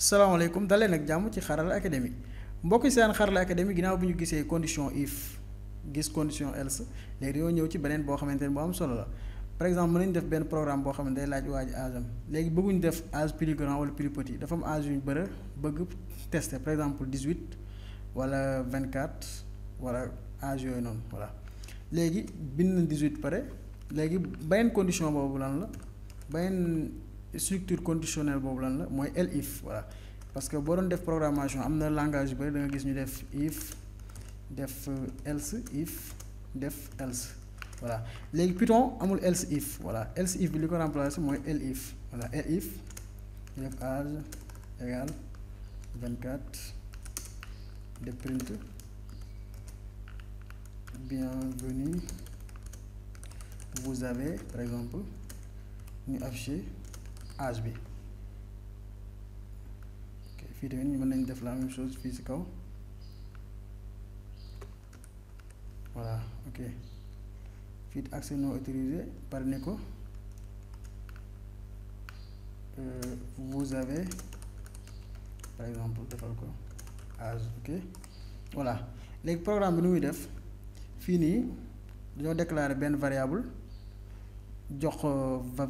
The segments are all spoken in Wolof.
salaamaaleykum dalee nag jàmm ci Xarala Academy mbokk yi seen Xarala Academy ginnaaw bi ñu gisee condition if gis condition else léegi dañoo ñëw ci beneen boo xamante ne bu am solo la par exemple mën nañu def benn programme boo xam ne day laaj waa ji âge am léegi bëgguñu def âge plus grand wala plus petit dafa am âge yu ñu bëgg tester par exemple 18 wala 24 wala âge yooyu noonu voilà léegi bind na 18 pare léegi beneen condition boobu lan la beneen structure conditionnelle boobu lan la mooy elif voilà parce que boo doon def programmation am na langage yu bëri da nga gis ñu def if def else if def else voilà léegi Python amul else if voilà else if bi li ko remplacer mooy elif voilà elif ñu def âge égal 24 de print bienvenue vous avez par exemple ñu afficher âge bi ok fii tamit ñu mën nañ def la même chose fii ci kaw voilà ok fii accès non autorisé par ne ko vous avez par exemple defal ko âge ok voilà léegi programme bi nu muy def fii nii dañoo déclarer benn variable jox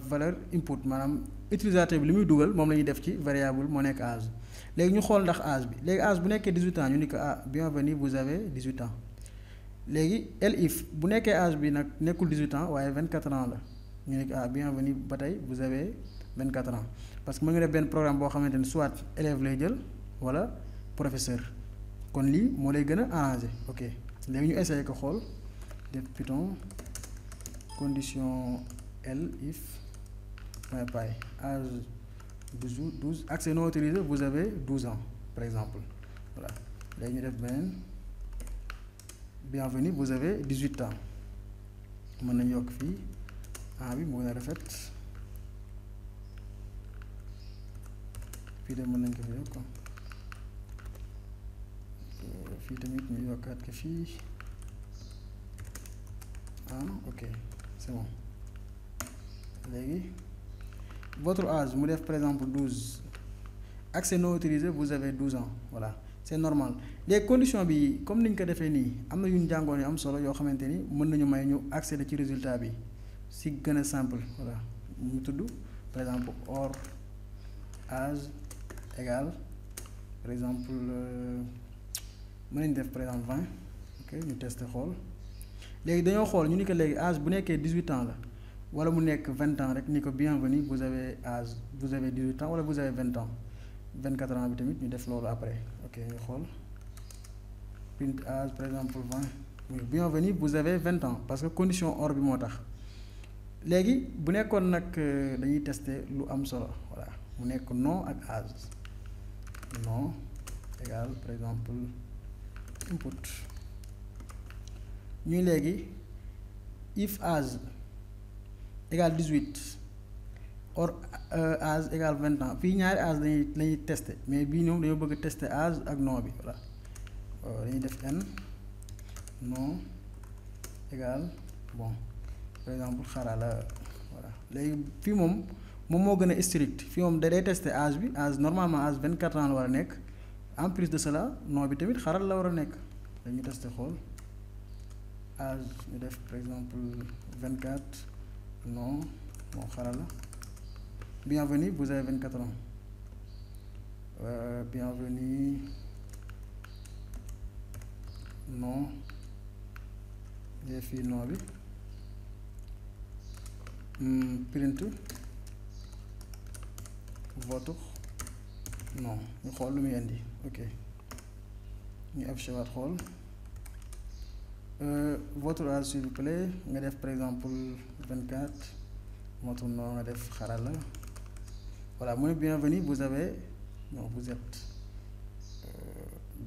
valeur input maanaam utilisateur bi li muy dugal moom la ñuy def ci variable moo nekk âge léegi ñu xool ndax âge bi léegi âge bu nekkee 18 ans ñu ni ko bienvenue vous avez 18 ans léegi elif bu nekkee âge bi nag nekkul 18 ans waaye 24 ans la ñu ni ko bienvenue ba tey vous avez 24 ans parce que mën nga def benn programme boo xamante ni soit élève lay jël wala professeur kon lii moo lay gën a arrangé ok léegi ñu essayé ko xool def Python condition elif py âge 12 accès non autorisé vous avez 12 ans par exemple voilà léegi ñu def beneen bienvenue vous avez 18 ans mën nañu yokk fii bi mu gën a rafet fii de mën nañ ko fi yokk fii tamit ñu yokkaat ko fii ok c'est bon léegi votre âge mu def par exemple 12 accès non autorisé vous avez 12 ans voilà c'est normal léegi condition bi comme niñ ko defee nii am na yu ñu jàngoon yu am solo yoo xamante ni mën nañu may ñu accéder ci résultat bi si gën a simple voilà ñu tudd par exemple or âge égal par exemple mën nañu def par exemple 20 ok ñu tester xool léegi dañoo xool ñu ni ko léegi âge bu nekkee 18 ans la wala mu nekk 20 ans rek ni ko bienvenue vous avez âge vous avez 18 ans wala vous avez 20 ans 24 ans bi tamit ñu def loolu après ok ñu xool print âge par exemple 20 bienvenue vous avez 20 ans parce que condition or bi moo tax léegi bu nekkoon nag dañuy tester lu am solo voilà mu nekk nom ak âge nom égal par exemple input ñuy léegi if âge égal 18 or âge égal 20 ans fii ñaari âge lañuy tester mais bii ñoom dañoo bëgg tester âge ak nom bi voilà dañuy def n nom égal bon par exemple Xarala voilà léegi fii moom moo gën a strict fii moom day tester âge bi âge normalement âge 24 ans la war a nekk en plus de cela nom bi tamit Xarala la war a nekk dañuy tester xool âge ñu def par exemple 24 non Xarala bienvenue vous avez 24 ans bienvenue non fii nom bi print votre nom ñu xool lu muy indi ok ñu affiché waat xool votre âge s'il vous plaît nga def par exemple 24 votre nom nga def Xarala voilà mu ne bienvenue vous avez non vous êtes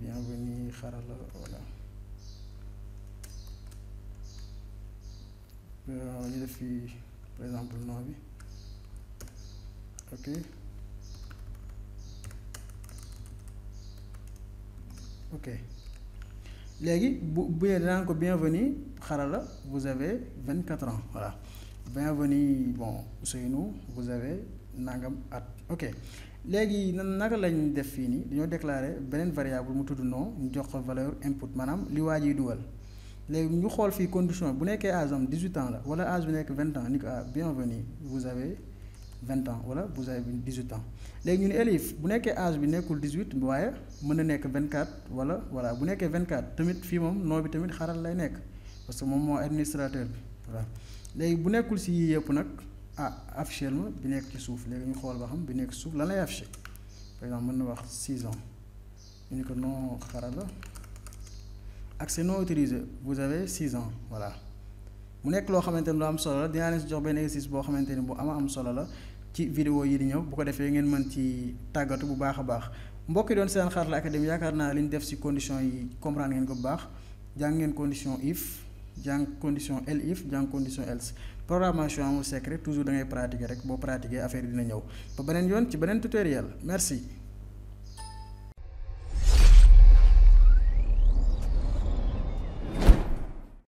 bienvenue Xarala voilà ñu def fii par exemple nom bi ok ok léegi bu danaan ko bienvenue Xarala vous avez 24 ans voilà bienvenue bon Ousseynou vous avez nangam at ok léegi naka lañ def fii nii dañoo déclarer beneen variable mu tudd nom ñu jox ko valeur input maanaam li waa jiy dugal léegi ñu xool fii condition bu nekkee âge am 18 ans la wala âge bi nekk 20 ans ni ko bienvenue vous avez 20 ans wala vous avez 18 ans léegi ñu ne elif bu nekkee âge bi nekkul 18 waaye mën na nekk 24 wala voilà bu nekkee 24 tamit fii moom nom bi tamit xaral lay nekk parce que moom moo administrateur bi voilà léegi bu nekkul si yii yëpp nag affiché ma bi nekk ci suuf léegi ñu xool ba xam bi nekk ci suuf lan lay affiché par exemple mën na wax 6 ans ñu ni ko non xarala accès non autorisé vous avez 6 ans voilà mu nekk loo xamante ni lu am solo la dinaa leen si jox benn exercice boo xamante ni bu am solo la ci vidéo yi di ñëw bu ko defee ngeen mën ci tàggatu bu baax a baax mbokk yi doon seen Xarala Academy yaakaar naa li ñu def si condition yi comprendre ngeen ko bu baax jàng ngeen condition if jàng condition elif jàng condition else programmation amul secret toujours da ngay pratiquer rek boo pratiquer affaire dina ñëw ba beneen yoon ci beneen tutoriel merci.